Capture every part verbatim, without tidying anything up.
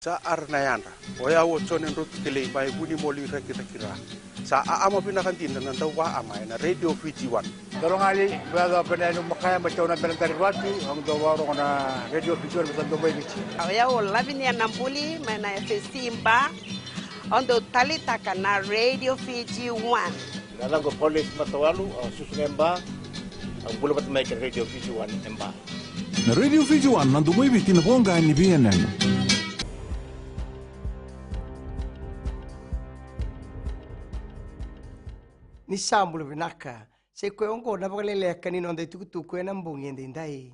Sa ara na yadra. O yau o Jone Drotu Kelei mai Vunimoli, Rakiraki, Ra. Sa aama vinaka dina na dauvaama ena Radio Fiji One. Dolo gali, vea dau pena yani makaya mai tau na bena dari vatu, au dau varogo na Radio Fiji One, sa dau mai Viti. O yau o Lavinia Nabuli mai na F S C Ba. Au dau talitaka na Radio Fiji One. Na yacaqu o Paulus Matawalu, au susu ga e Ba, au bula vata mai kei na Radio Fiji One e Ba. Na Radio Fiji One, na domo i Viti, na voqa ni veiyanuyanu. Ni sa bula vinaka, sa i koya oqo na vakaleleka ni noda itukutuku ena bogi edaidai.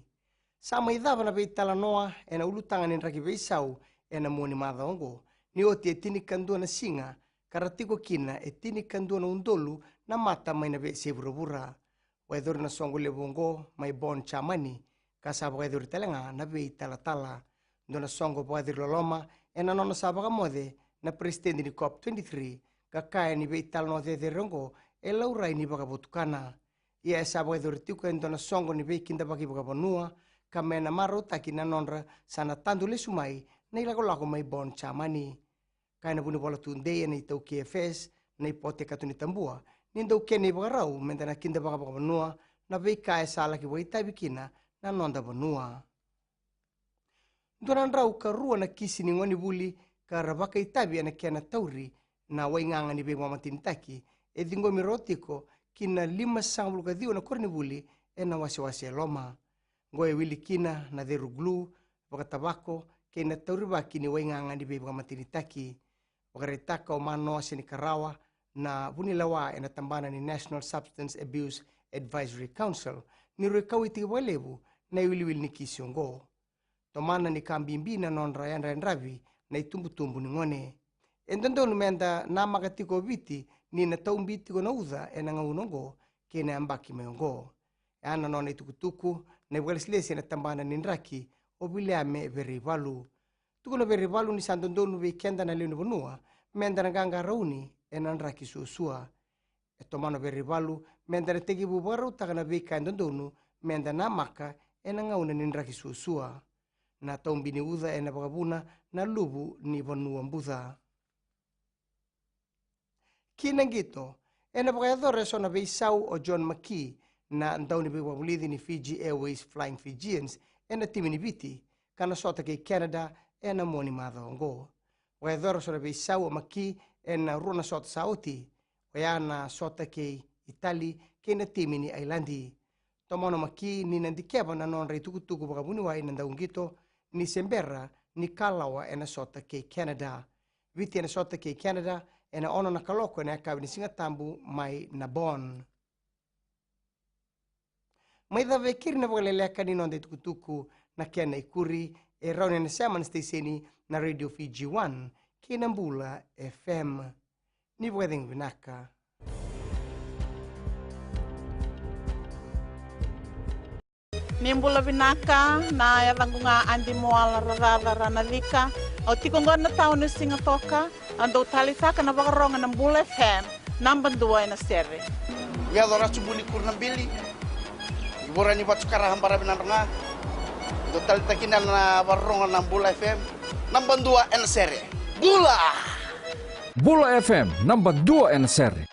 Sa mai cava na veitalanoa ena ulutaga ni draki veisau ena mua ni macawa oqo, ni oti e tinikadua na siga, ka ra tiko kina e tinikadua na udolu na mata mai na veiyasai vuravura. Vakayacori na soqo levu oqo mai Bonn, Jamani, ka sa vakayacori tale ga na veitalatala. Dua na soqo vakayacori loloma ena nona sa vakamoce na peresitedi ni COP twenty-three, ka kaya ni veitalanoa cecere oqo e laurai ni vakavotukana. Ia e sa vakayacori tiko e dua na soqo ni veikidavaki vakavanua, ka me na marautaki na nodra sa na tadu lesu mai na ilakolako mai Bonn, Jamani. Kaya na vunivola tudei ena iTaukei Affairs, Naipote Katunitabua, ni dau kena ivakarau meda na kidavaka vakavanua na veika e sa laki vakaitavi kina na noda vanua. Dua na drau ka rua na kisi ni gonevuli ka ra vakaitavi ena kena tauri na waigaga ni veivakamatenitaki e ciqomi rawa tiko ki na limasagavulu ka ciwa na koronivuli ena wasewase e loma. Oqo e wili kina na ceru glue, vakatavako kei na taurivaki ni waigaga ni veivakamatenitaki. Vakaraitaka o Manoa Senikarawa, na vunilewa ena tabana ni National Substance Abuse Advisory Council, ni rui kauwaitaki vakalevu na iwiliwili ni kisi oqo. Tomana ni ka bibi na nodra yadrayadravi na itubutubu ni gone. E dodonu meda namaka tiko o Viti ni na taubi tiko na uca ena gauna oqo kei na yabaki mai oqo. E a na nona itukutuku na ivakalesilesi ena tabana ni draki, o Viliame Vereivalu. Tukuna o Vereivalu ni sa dodonu vei keda na lewe ni vanua meda na qaqarauni ena draki suasua. E tomana o Vereivalu meda na tekivu vakarautaka na veika e dodonu meda namaka ena gauna ni draki suasua. Na taubi ni uca ena vakavuna na luvu ni vanua buca. Ki na qito, ena vakayacora eso na veisau o John McKee, na dauniveivakavulici ni Fiji Airways Flying Fijians ena timi ni Viti, ka na sota kei Canada ena mua ni macawa oqo. Vakayacora eso na veisau o McKee ena rua na sota sa oti, oya na sota kei Itali kei na timi ni Ailadi. Tomana o McKee ni na dikeva na nodra itukutuku vakavuniwai na dauqito ni se bera ni kalawa ena sota kei Canada. Viti ena sota kei Canada ena ono na kaloko ena yakavi ni Sigatabu mai Narbonne. Mai cava e keri na vakaleleka ni noda itukutuku, na kena ikuri e rawa ni na sema na siteseni na Radio Fiji One kei na Bula F M. Ni vakacegu vinaka. Ni bula vinaka, na yacaqu ga Adi Moala Racaca Ranacika. Au tiko oqo na tauni o Sigatoka, au dau talitaka na vakarorogo na Bula F M, naba dua ena sere. Au yaco Ratu Buni Kurunabili, i vura ni Vatukara, Baravi Nadroga. Au dau talitaka kina na vakarorogo na Bula F M, naba dua ena sere. Bula! Bula F M, naba dua ena sere.